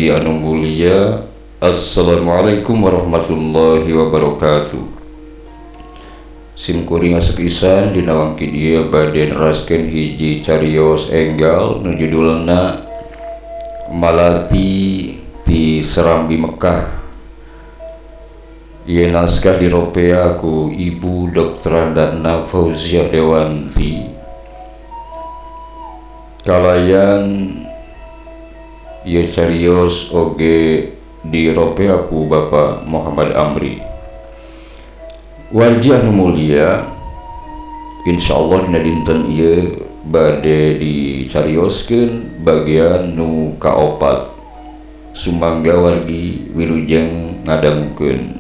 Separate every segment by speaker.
Speaker 1: Wargi anu mulia, assalamualaikum warahmatullahi wabarakatuh. Sim kuring asup pisan dina wangki dieu bade neraskeun hiji carios enggal nu judulna Malati ti Serambi Mekah. Ieu naskah diropea ku Ibu Dr. Andana Fauziah Dewanti. Kalayan ieu carios oge diropea ku Bapak Muhammad Amri. Wargi anu mulia, insyaallah dina dinten ieu bade dicarioskeun bagian nu kaopat. Sumangga wargi wilujeng ngadangukeun.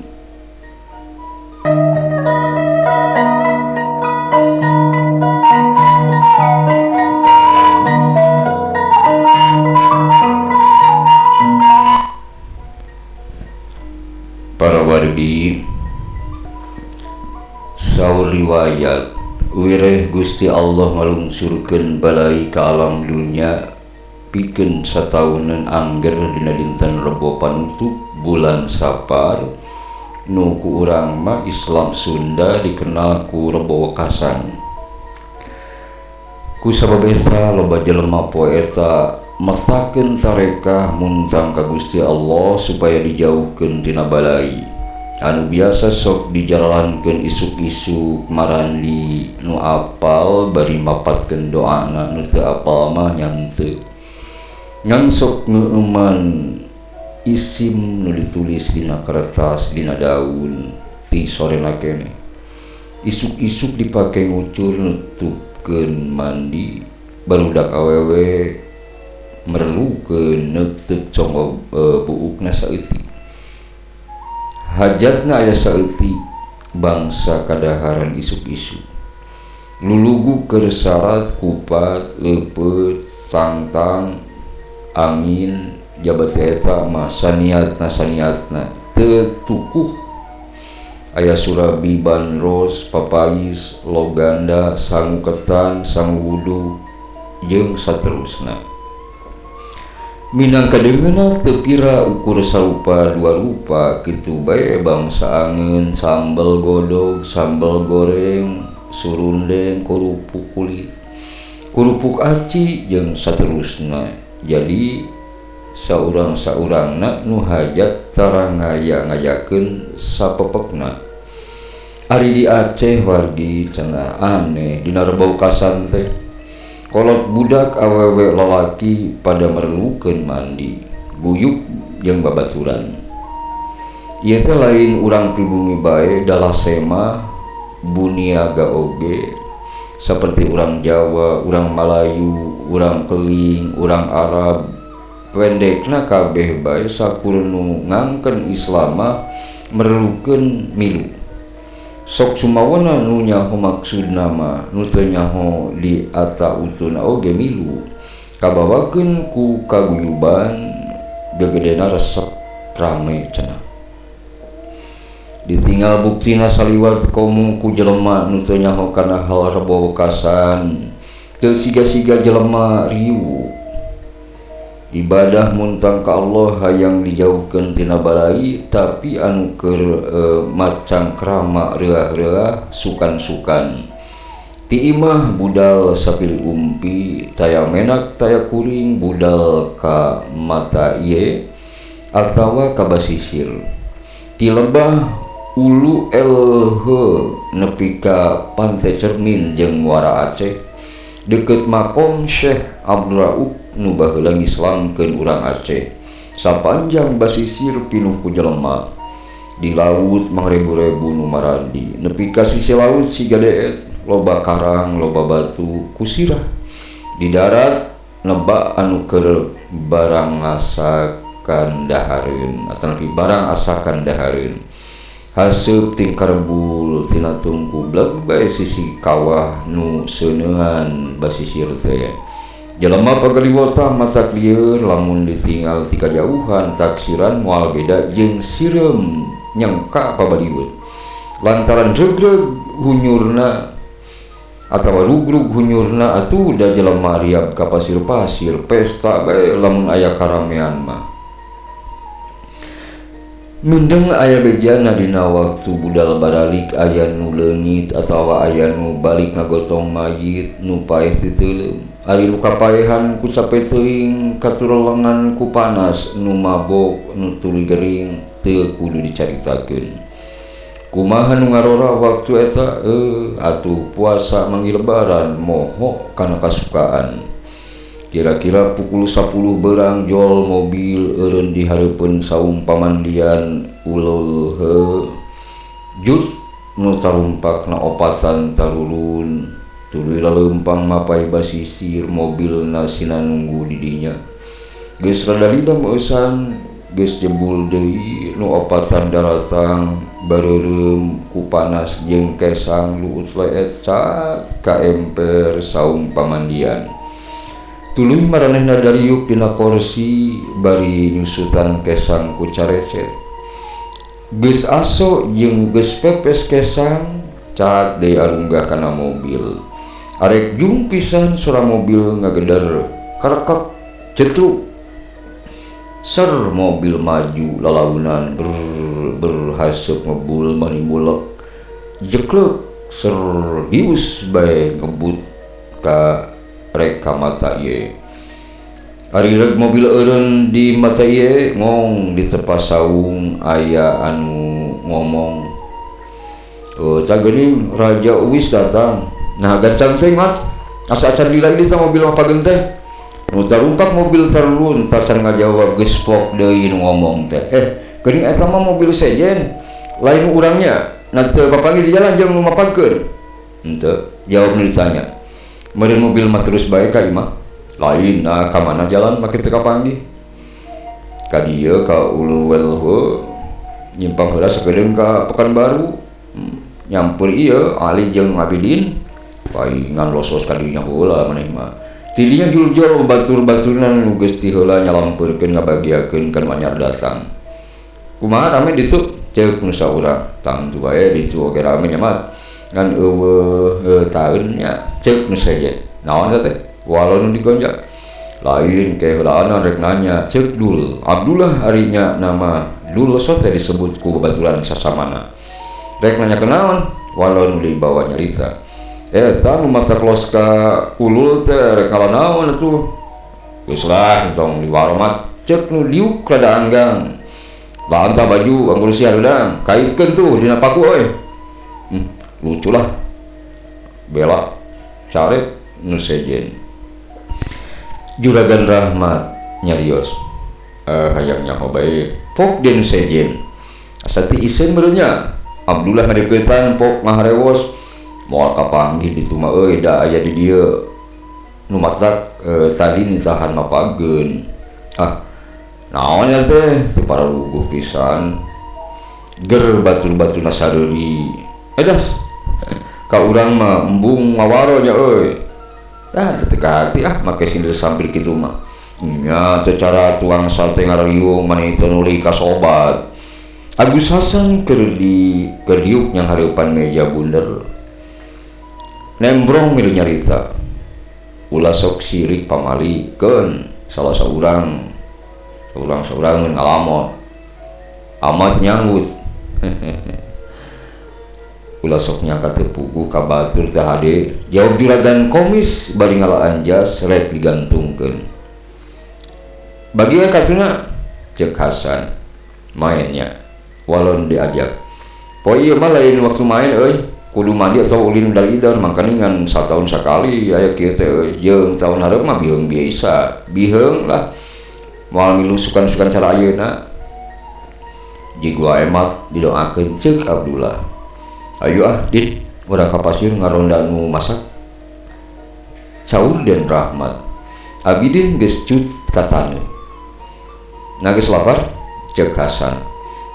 Speaker 1: Para wargi, saur riwayat wireh Gusti Allah ngalungsurkeun balai ka alam dunya pikeun sataunan angger dina dinten Rebo panutup bulan Sapar nu ku urang mah Islam Sunda dikenal ku Rebo Wekasan. Ku sabab eta loba jelema poe eta metakeun tarekah muntang ka Gusti Allah supaya dijauhkeun tina balai anu biasa sok dijalankeun isuk-isuk marandi nu apal bari mapatkeun doana nu teu apal mah nyante ngan sok ngeueuman isim nu ditulis dina kertas dina daun ti sorena keneh isuk-isuk dipake ngucur nutupkeun mandi barudak awewe merlukeun neukteup conggo buukna saeutik hajatna aya saeutik bangsa kadaharan isuk-isuk lulugu keur sarat kupat leupeut tangtang angin jabat eta mah saniatna teu tukuh aya surabi bandros papais loganda sangu ketan sangu wudu jeung saterusna. Minangka deungeunna teu pira ukur sarupa dua rupa kitu bae bangsa angeun sambel godog sambel goreng surundeng kerupuk kulit kerupuk aci jeung saterusna. Jadi saurang-saurangna nu hajat tara ngaya-ngayakeun sapepekna. Ari di Aceh wargi cenah aneh dina Rebo Wekasan teh kolot budak awewe lalaki pada merlukeun mandi guyub jeung babaturan. Ieu teh lain urang pribumi bae dalasema buniaga oge seperti urang Jawa, urang Malayu, urang Keling, urang Arab. Pendekna kabeh bae sakur nu ngangken Islam mah merlukeun milu. Sok sumawana nu nyaho maksudna mah nu teu nyaho di ata utuna oge milu kabawakeun ku kaguyuban gegedena resep rame cenah. Ditinggal buktina saliwat komo ku jelema nu teu nyaho kana hal Rebo Wekasan teu siga-siga jelema riuh ibadah muntang ka Allah hayang dijauhkeun tina balai tapi anu keur macangkrama reuah-reuah sukan-sukan ti imah budal sapili umpi taya menak taya kuring budal ka mata ieu atawa ka basisir ti lebah ulu elhe nepi ka Pantai Cermin jeung Muara Aceh deukeut makom Syekh Abdul Rauf nu baheula ngislamkeun urang Aceh. Sapanjang basisir pinuh ku jelema di laut mangrebu-rebu nu marandi nepi ka sisi laut siga deet loba karang loba batu kusirah di darat neba anu keur barang asakan dahareun atanapi barang asakan dahareun haseup tingkarbul tina tungku bleg bae sisi kawah nu seuneuhan basisir teh. Jelema pagaliwotah mata lieur lamun ditinggal ti kajauhan taksiran moal beda jeung sireum nyengka pabaliut lantaran regreg hunyurna atawa rugrug hunyurna atuh da jelema riab ka pasir-pasir pesta bae lamun aya karamean mah. Mindeng aya bejana dina waktu budal baralik aya nu leungit atawa aya nu balik ngagotong mayit nu paeh ti teuleum. Ari nu kapaehan ku cape teuing katurelengan ku panas nu mabok nu tuluy gering teu kudu dicaritakeun. Kumaha nu ngarora waktu eta atuh puasa manggih lebaran moho kana kasukaan. Kira-kira pukul 10 berang jol mobil eureun di hareupeun saung pamandian ulul heuh. Jut nu tarumpakna opatan tarurun tuluy laleumpang mapay basisir mobilna sina nunggu di dinya. Geus rada lila meusan geus jebul deui nu opatan daratang bareureum ku panas jeung kesang luut leet cat ka emper saung pamandian. Tuluy maranehna dariuk dina korsi bari nyusutan kesang ku carecet. Geus aso jeung geus pepes kesang cat deui arunggah kana mobil. Arek jung pisan sora mobil ngageder karekek cetruk. Ser mobil maju lalaunan berhaseup ngebul manimulek. Jeklek ser dius bae ngebut ka rek ka mata ieu. Ari reg mobil eureun di mata ieu ngong di tepas saung aya anu ngomong. Oh, tah geuning Raja Uwis datang. Nah gancang teh mat. Asa acan lila ini teh mobil mah pageun teh. Nu tarumpak mobil tarurun tacan ngajawab geus pok deui nu ngomong teh. Geuning eta mah mobil sejen. Lain urangnya. Nah teu papanggih di jalan jeung nu mapagkeun. Henteu, jawab nu ditanya. Meureun mobil mah terus bae ka imah. Lain nah ka mana jalan make teu kapanggih. Ka dieu ka Uluwel heuh. Nyimpang heula sakedeung ka Pekanbaru. Nyampeur ieu Ali jeung Abidin. Paingan losos ka dinya heula maneh mah. Ti dinya juljol batur-baturna nu geus ti heula nyalampeurkeun ngabagiakeun ka nu anyar datang. Kumaha rame ditu? Ceuk nu saurang. Tangtu bae ditu oge rame nya mah. Ngan eueuh taeun nya ceuk nu sejen. Naon eta teh? Walau nu digonjak. Lain ke heulaana rek nanya ceuk Dul. Abdullah ari nya nama Dul sote disebut ku babaturan sasamana. Rek nanya kenaon? Walau nu dibawa nyarita. Eta nu mata klos ka ulul teh rek ngala naon atuh. Geus lah tong diwaromat ceuk nu diuk rada anggang. Bantah baju anggur si hareudang kaitkeun tuh dina paku euy. Lucu lah bela carek nu sejen. Juragan Rahmat nyarios hayang nyaho bae pok deui nu sejen. Asa ti iseun meureunnya Abdullah ngadeuketan pok ngaharewos moal kapanggih ditu mah euy da aya di dieu nu matak tadi nitahan mapageun. Ah naon nya teh teu pararuguh pisan ger batur-baturna sareuri. Edas ka urang mah embung ngawaro nya euy. Tah teu kaharti ah make sindir sampir kitu mah. Nya teu cara tuang sate ngarariung maneh teu nuli ka sobat. Agus Hasan keur di keur diuk nyang hareupan meja bunder. Nembrong milu nyarita. Ulah sok sirik pamalikeun salah saurang. Saurang-saurangeun ngalamon. Amat nyanggut. Ulah sok nyangka teu puguh ka batur teh hade. Jawab juragan komis bari ngalaan jas rek digantungkeun. Bagi we kartuna ceuk Hasan mainnya walon diajak. Poe ieu mah lain waktu main euy. Kudu mandi atau ulin dari-idar mangkani ngan sataun sakali aya kieu teh euy. Jeung taun hareup mah biheung biasa. Biheung lah. Moal milu sukan-sukan cara ayeuna. Jig wae mah didoakeun ceuk Abdullah. Ayo ah, Din, urang ka pasir ngaronda nu masak. Caur den Rahmat. Abidin geus cut ka taneuh. Nah geus lapar? Ceuk Hasan.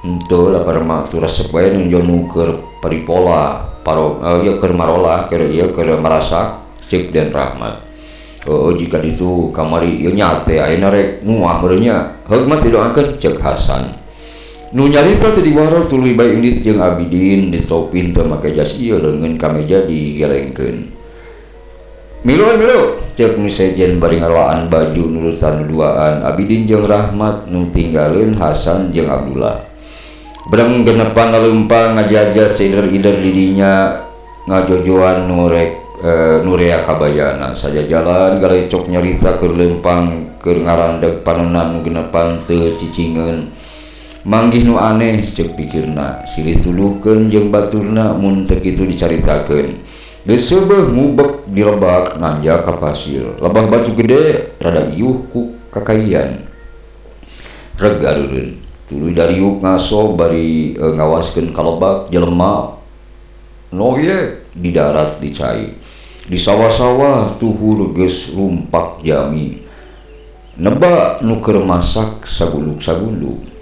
Speaker 1: Henteu lapar mah tuh resep bae nu nu keur paripola, paro ieu keur marola, keur ieu keur marasak ceuk den Rahmat. Oh, jika ditu kamari ieu nyate ayeuna rek nguah meureun nya. Heug mah didoakeun ceuk Hasan. Nu nyarita teh diwaro tuluy bae indit jeung Abidin ditopin teu make jas ieu leungeun ka meja digelengkeun. Milu milu ceuk nu sejen bari ngaroaan baju nurutan duaan Abidin jeung Rahmat nu tinggaleun Hasan jeung Abdullah. Breng genepan leumpang ngajaja seider-ider didinya ngajojoan nurek nurea kabayana saja jalan galecok nyarita keur leumpang keur ngarandeg panonan nu genepan teu cicingeun. Manggih nu aneh ceuk pikirna silih tuduhkeun jeung baturna mun teu kitu dicaritakeun. Geus seubeuh ngubek di lebak nanjak ka pasir. Lebah batu gede rada iuh ku kakaian. Reg areureun. Tuluy dariuk ngaso bari ngawaskeun ka lebak jelema noyek di darat di cai. Di sawah-sawah tuhur geus rumpak jami. Neba nu keur masak saguluk-saguluk.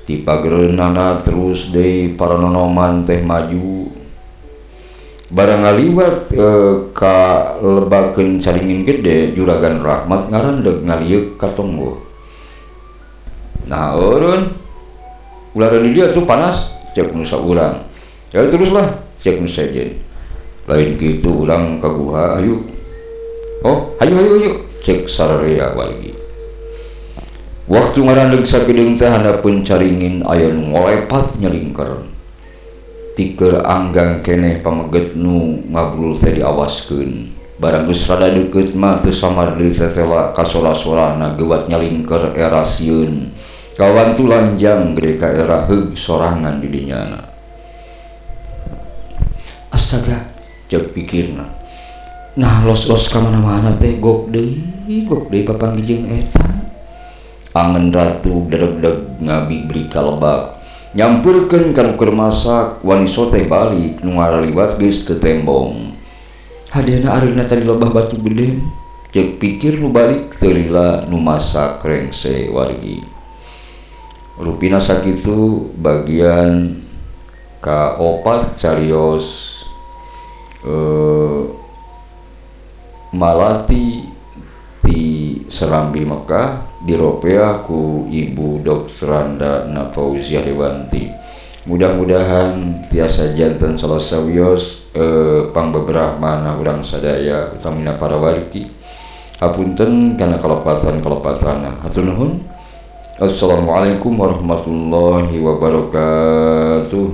Speaker 1: Ti pagereunana terus deui paranonoman teh maju. Barang ngaliwat ka lebakeun caringin gede Juragan Rahmat ngarandeg ngalieuk ka tonggoh. Nah eureun ulah di dia tuh panas cek nu saurang. Ya teruslah cek nu sejen. Lain kitu urang ka guha ayo. Oh, hayu hayu hayu cek sararea wargi. Waktu ngarandeg sakedeung teh handapeun caringin aya nu ngolepat nyelingker. Tiker anggang keneh pameget nu ngabrul teh diawaskeun. Barang geus rada deukeut mah teu samar deui tetela kasora-sorana geuwat nyalingker era sieun. Kawantu lanjang gede ka era heug sorangan di dinyana. Astaga, ceuk pikirna. Nah los-los ka mana-mana teh gok deui papanggih jeung eta. Angen ratu dedeg-deg ngabibri ka lebak. Nyampeurkeun ka nu keur masak wani sote balik nu ngaraliwat geus teu tembong. Hadena areuna tadi lebah batu gede. Ceuk pikir nu balik teu lila nu masak rengse wargi. Rupina sakitu bagian kaopat carios Malati ti Serambi Mekah diropea ku Ibu Dr. Randa Nafauziah Dewanti. Mudah-mudahan tiasa janten salah sawios pangbeberahmana urang sadaya utamina para wargi. Hapunten kana kalepatan-kalepatanna. Hatur nuhun. Assalamualaikum warahmatullahi wabarakatuh.